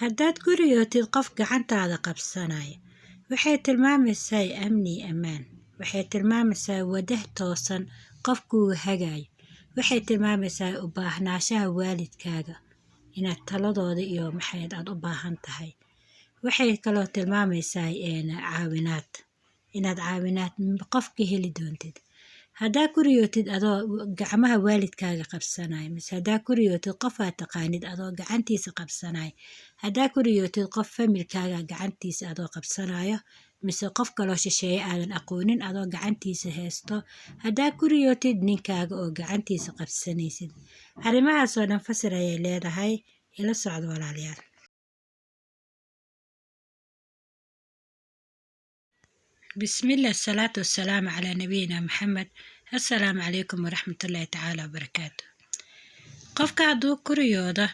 Haddaad ku riyootid qof gacantaada qabsanaya, waxay tilmaamaysaa amni iyo ammaan. Waxay tilmaamaysaa wadah toosan qof kugu hagayo. Waxay tilmaamaysaa u baahnaanshaha waalidkaaga, inaad taladooda iyo maxayd aad u baahan tahay. Waxay kaloo tilmaamaysaa caawinaad, inaad caawinaad qof ka heli doontid. Haddaa ku riyootid adoo gacmaha waalidkaaga qabsanaya, mise haddaa ku riyootid qof aad taqaanid adoo gacantiisa qabsanaya, haddaa ku riyootid qof familkaaga gacantiisa adoo qabsanayo, mise qof kaloo shisheeye aadan aqoonin adoo gacantiisa haysto, haddaa ku riyootid ninkaaga oo gacantiisa qabsanaysid, arrimahaas oo dhan fasir ayay leedahay. Ila socdo, walaalayaal. Bismillah, salaatu wasalaamu calaa nabiyina Maxamed. Assalaamu calaykum waraxmatullaahi tacaala wabarakaatu. Qofka hadduu ku riyoodo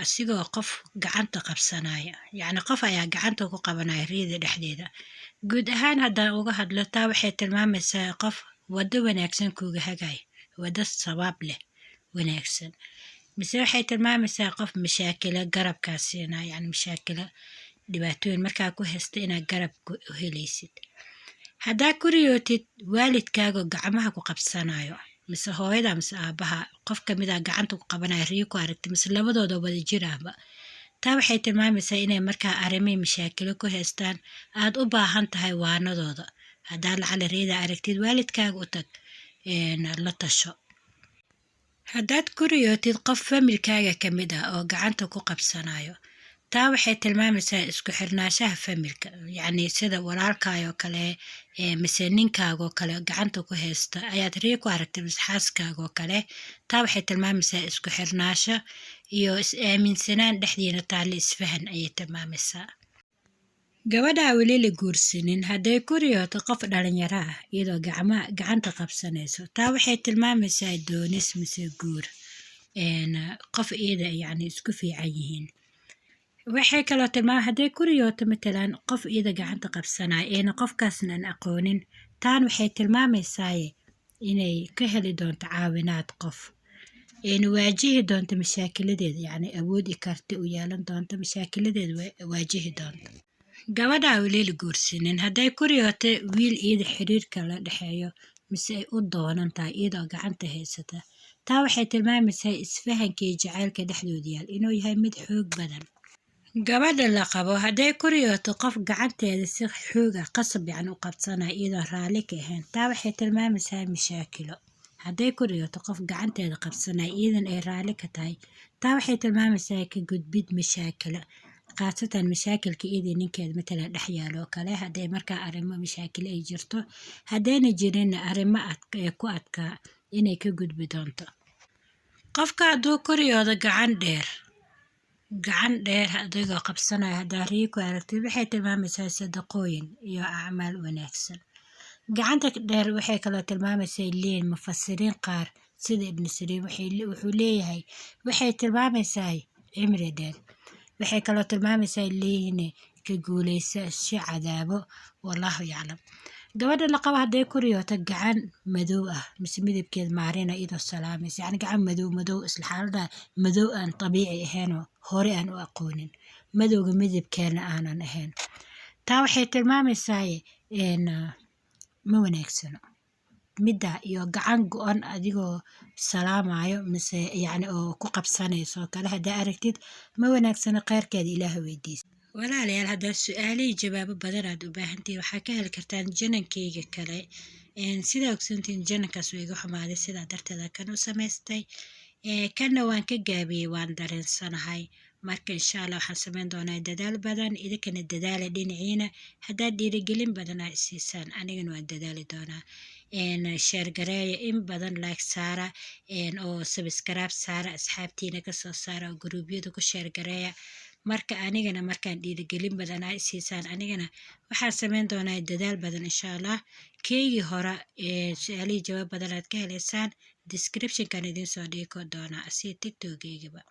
asigoo qof gacanta qabsanaya, yacni qof ayaa gacanta ku qabanaya riyada dhexdeeda, guud ahaan haddaan uga hadlo, taa waxay tilmaamaysaa qof waddo wanaagsan kuuga hagaya, waddo sawaab leh, wanaagsan, mise waxay tilmaamaysaa qof mashaakilo garabkaa siinaya, yacni mashaakilo, dhibaatooyin markaa ku haysta inaad garab ku helaysid. Haddaa ku riyootid waalidkaaga gacmaha ku qabsanayo, mise hooyada mise aabaha, qof kamid a gacanta ku qabanaya riyo ku aragtay, mise labadooda wada jiraaba, taa waxay tilmaamaysaa inay markaa arrimihii mashaakilo ku haystaan, aad u baahan tahay waanadooda. Haddaa lacala riyada aragtid, waalidkaaga u tag, la tasho. Haddaad ku riyootid qof familkaaga ka mid ah oo gacanta ku qabsanayo, taa waxay tilmaamaysaa isku xirnaanshaha familka, yacni sida walaalkaayoo kale, mise ninkaagoo kale gacanta ku haysta ayaad riyo ku aragtay, mise xaaskaagoo kale, taa waxay tilmaamaysaa isku xirnaasho iyo is-aaminsanaan dhexdiina taale, isfahan ayay tilmaamaysaa. Gabadhaa weli la guursanin hadday ku riyooto qof dhalinyaro ah iyadoo gacma gacanta qabsanayso, taa waxay tilmaamaysaa doonis mise guur qof iyada yacni isku fiican yihiin. Waxay kaloo tilmaam hadday ku riyooto matalan qof iyada gacanta qabsanaya eena qofkaasna aan aqoonin, taan waxay tilmaamaysaa inay ka heli doonto caawinaad qof, ayna waajihi doonto mashaakiladeeda, yacni awood i karti u yeelan doonto, mashaakiladeeda waajihi doonto. Gabadhaa weli la guursanin hadday ku riyooto wiil iyada xiriirka la dhexeeyo mise ay u doonan tahay iyadoo gacanta haysata, taa waxay tilmaamaysaa isfahanka iyo jacaylka dhexdooda yaal inuu yahay mid xoog badan. Gabadha la qabo hadday ku riyooto qof gacanteeda si xoog ah, qasab yacni, u qabsanaya iyadoo raalli ka ahayn, taa waxay tilmaamaysaa mashaakilo. Hadday ku riyooto qof gacanteeda qabsanaya iyadan ay raalli ka tahay, taa waxay tilmaamaysaa ka gudbid mashaakilo, khaasatan mashaakilka iyadii ninkeeda matalan dhex yaalo oo kale, hadday markaa arrimo mashaakilo ay jirto. Haddayna jirinna arrimo ee ku adkaa inay ka gudbi doonto. Qofka hadduu ku riyoodo gacan dheer, gacan dheer adigoo qabsanaya haddaa riyo ku aragtid, waxay tilmaamaysaa sadaqooyin iyo acmaal wanaagsan. Gacanta dheer waxay kaloo tilmaamaysaa leeyihin mufasiriin qaar, sida Ibnu Siriin, wuxuu leeyahay waxay tilmaamaysaa cimri dheer. Waxay kaloo tilmaamaysaa leeyihiin ka guulaysasho cadaabo, wallahu yaclam. Gabadha la qabo hadday ku riyooto gacan madow ah mise midabkeed maarina iyadoo salaamaysa, yacni gacan madow madow, isla xaalada madow aan dabiici ahaynoo hore aan u aqoonin, madowga midabkeena aanan ahayn, taa waxay tilmaamaysaa ma wanaagsano midda, iyo gacan go-an adigoo salaamayo mise yacni oo ku qabsanayso kale haddaa aragtid, ma wanaagsano, kheyrkeeda Ilaah weydiisa. Walaalayaal, haddaad su-aalihii jawaabo badan aad u baahantihiin, waxaa ka heli kartaan channelkayga kale. Sidaa ogsantiin, channelkaas waa iga xumaaday, sidaa darteeda kan u samaystay. Kanna waan ka gaabiyey, waan dareensanahay. Marka insha Allah waxaan samayn doonaa dadaal badan, idinkana dadaala dhinaciina. Haddaad dhiirigelin badan aa isiisaan, anigana waan dadaali doonaa. Share gareeya in badan, like saara oo subscribe saara, asxaabtiina kasoo saara oo guruubyada ku share gareeya. Marka anigana markaan dhiirigelin badan aa isiisaan, anigana waxaan samayn doonaa dadaal badan insha Allah. Keygii hore su-aalihii jawaab badan aad ka heleysaan, descriptionkan idiin soo dhigi doonaa, si TikTokeygaba.